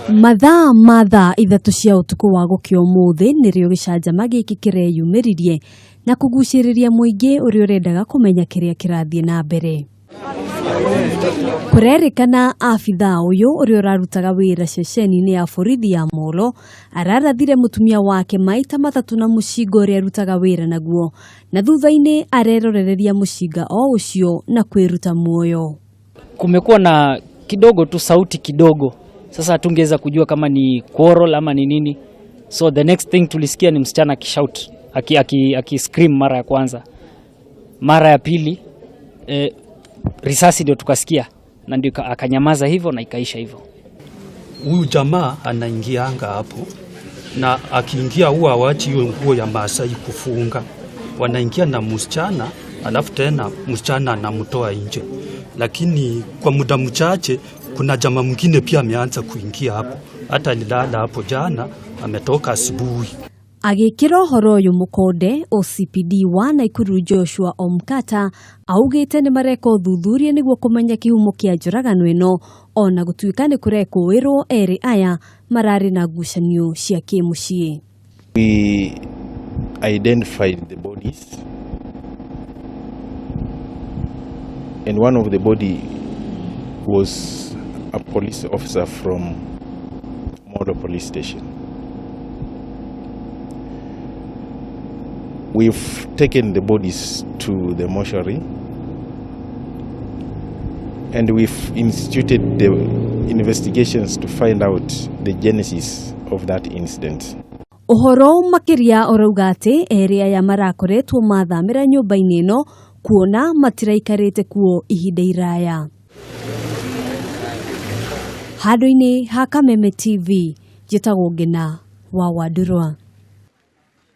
Mathaa ma thaa 3 cia ũtukũ wa gũkĩa ũmũthĩ nĩrĩo gĩcanjama gĩkĩ kĩreyumĩririe na kũgucĩrĩria mũingĩ ũrĩa ũrendaga kũmenya kĩrĩa kĩrathiĩ na mbere. Kũrerĩkana abithaa ũyũ ũrĩa ũrarutaga wĩra ceceni-inĩ ya borithi ya Molo ararathire mũtumia wake maita matatũ na mũcinga ũrĩa arutaga wĩra naguo na thutha-inĩ arerorereria mũcinga o ũcio na kwĩruta muoyo. Kumekuwa na kidogo tu sauti kidogo, sasa hatungeweza kujua kama ni quarrel ama ni nini. So the next thing tulisikia ni msichana akishout, aki scream mara ya kwanza, mara ya pili risasi ndio tukasikia na ndio akanyamaza hivyo na ikaisha hivyo. Huyu jamaa anaingianga hapo na akiingia huwa hawachi hiyo nguo ya Maasai kufunga, wanaingia na msichana, alafu tena msichana anamtoa nje. Lakini kwa muda mchache kuna jamaa mwingine pia ameanza kuingia hapo, hata alilala hapo jana, ametoka asubuhi. Agĩkĩra ũhoro ũyũ mũkonde, OCPD wa Naikuru Joshua Omkata augĩte nĩ mareka ũthuthuria nĩguo kũmenya kĩhumo kĩa njũragano ĩno, ona gũtuĩka nĩ kũrekũĩrwo erĩ aya mararĩ na ngucanio cia kĩmũciĩ. We identified the bodies, and one of the body was a police officer from Molo Police Station. We've taken the bodies to the mortuary and we've instituted the investigations to find out the genesis of that incident. Ũhoro makĩria ũrauga atĩ erĩ aya marakoretwo mathamĩra nyũmba-inĩ ĩno kuona matiraikarĩte kuo ihinda iraya. Handũ-inĩ ha Kameme TV, njĩtagwo Ngina wa Wandurwa.